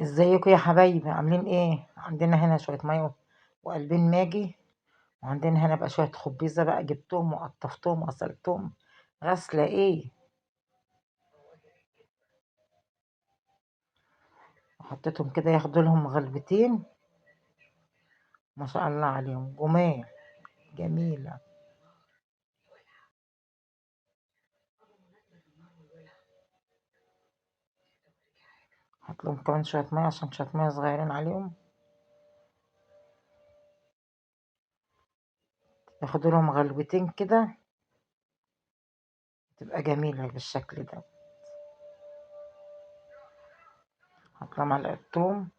ازيكم يا حبايبي؟ عاملين ايه؟ عندنا هنا شوية مية وقلبين ماجي، وعندنا هنا بقى شوية خبيزه بقى، جبتهم وقطفتهم وغسلتهم غسله ايه، وحطيتهم كده ياخدوا لهم غلبتين. ما شاء الله عليهم، جمال جميلة. حط لهم كمان شوية مية عشان شوية مية صغيرين عليهم، ياخدوا لهم غلوتين كده تبقى جميلة بالشكل ده. حط لها معلقه توم،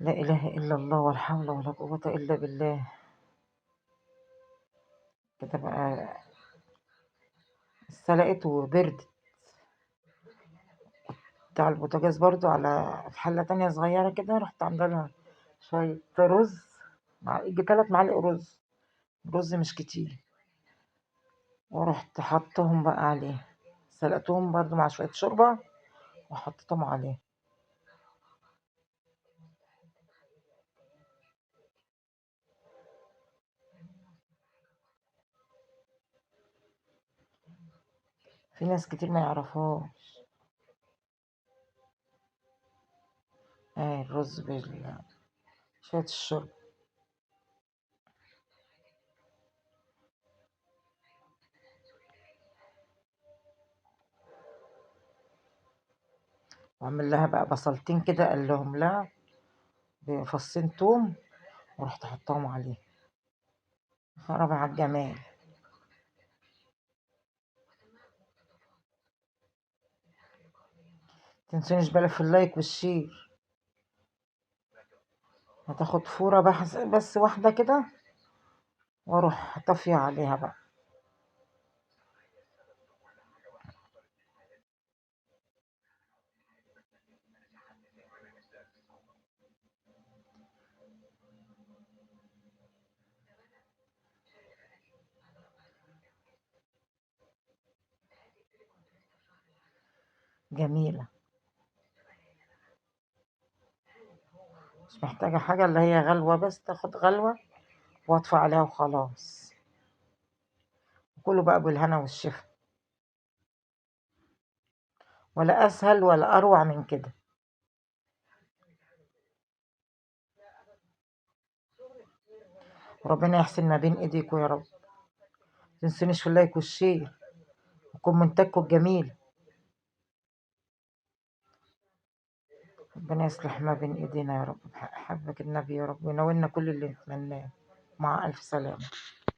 لا اله الا الله ولا حول ولا قوة الا بالله. كده بقى سلقت وبردت. بتاع البوتاجاز برضو على في حلة تانية صغيرة كده، رحت عاملة لها شوية رز، مع يجي 3 معالق رز، رز مش كتير، ورحت حطهم بقى عليه، سلقتهم برضو مع شوية شوربة وحطيتهم عليه. في ناس كتير ما يعرفوش الرز بال شوية الشوربة. واعمل لها بقى بصلتين كده، قلهم لها بفصين توم، ورحت حطاهم عليه. خرب على الجمال. متنسونيش بقى في ال like وال share. هتاخد فورة بس واحدة كده، واروح طافية عليها بقى. جميلة، مش محتاجة حاجة، اللي هي غلوة بس، تاخد غلوة واطفي عليها وخلاص. كله بقى بالهنا والشفا، ولا أسهل ولا أروع من كده. ربنا يحسن ما بين ايديكم يا رب. متنسونيش في ال like وال share وكومنتاتكم الجميلة. ربنا يصلح ما بين ايدينا يا رب، بحق حبك النبي يا رب، وينولنا كل اللي نتمناه. مع ألف سلامة.